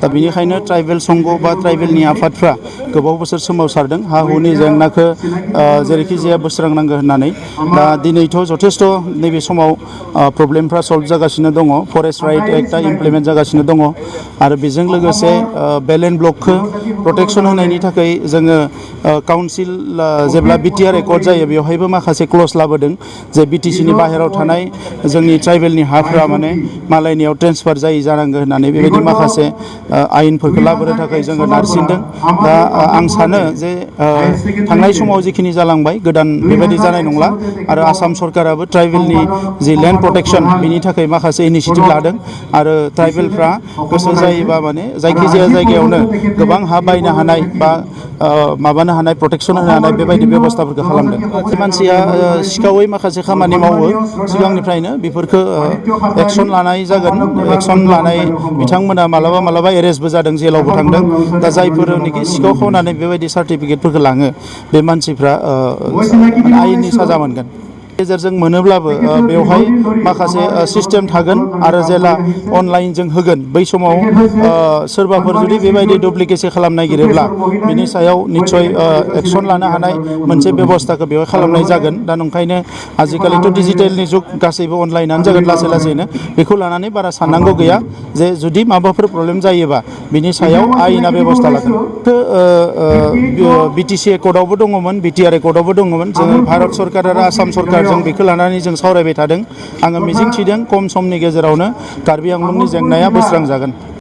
दा बेनिखायनो ट्राइबेल संघ बा ट्राइबेलनि आफादफ्रा गोबाव बोसोर सोमावसारदों हा हुनि जेंनाखौ जेरैखि जाया बोस्रांनांगौ होननानै दा दिनैथ' जथेस्थ' नैबे समाव प्रब्लेमफ्रा सल्भ जागासिनो दङ फरेस्ट राइट एक्टआ इमप्लिमेन्ट जागासिनो दङ आरो बेजों लोगोसे बेलेन्ड ब्लकखौ प्रटेक्सन होनायनि थाखाय जोङो काउन्सिल जेब्ला बिटिआर एकर्ड जायो बेवहायबो माखासे क्लज लाबोदों जे बिटिसिनि बाहेरायाव थानाय जोंनि ट्राइबेलनि हाफोरा माने मालायनियाव ट्रेन्सफार जायै जानांगौ होननानै बेबायदि माखासे आयेनफोरखौ लाबोनो थाखाय जोङो नारसिनदों दा आं सानो जे थांनाय समाव जिखिनि जालांबाय गोदान बेबायदि जानाय नंला आरो आसाम सरकाराबो ट्राइबेलनि जि लेन्ड प्रटेक्सन बिनि थाखाय माखासे इनिशिएटिभ लादों आरो ट्राइबेलफ्रा गोसो जायोबा माने जायखिजाया जायगायावनो गोबां हा बायनो हानाय बा माबानो हानाय प्रटेक्सन होनो हानाय बेबायदि बेबस्थाफोरखौ खालामदों मानसिया सिखावै माखासे खामानि मावो सिगांनिफ्रायनो बेफोरखौ एक्सन लानाय जागोन एक्सन लानाय बिथांमोना मालाबा मालाबा एरेस्टबो जादों जेलावबो थांदों दा जायफोरनिखि सिखाव खावनानै बेबायदि सार्टिफिकेटफोरखौ लाङो बे मानसिफ्रा आयेननि साजा मोनगोन गेजेरजों मोनोब्लाबो बेवहाय माखासे सिस्टेम थागोन आरो जेला अनलाइनजों होगोन बै समाव सोरबाफोर जुदि बेबायदि डुप्लिकेसि खालामनो नागिरोब्ला बिनि सायाव निस्सय एक्सन लानो हानाय मोनसे बेबस्थाखौ बेवहाय खालामनाय जागोन दा नंखायनो आजिखालिथ' डिजिटेलनि जुग गासैबो अनलाइनानो जागोन लासै लासैनो बेखौ लानानै बारा साननांगौ गैया जे जुदि माबाफोर प्रब्लेम जायोबा बिनि सायाव आयेना बेबस्था लागोन बिटिसि एकर्डआवबो दङमोन बिटिआर एकर्डआवबो दङमोन जोङो भारत सरकार आरो आसाम सरकार जों बेखौ लानानै जों सावरायबाय थादों आङो मिजिं थिदों खम समनि गेजेरावनो कार्बि आंलंनि जेंनाया बोस्रांजागोन।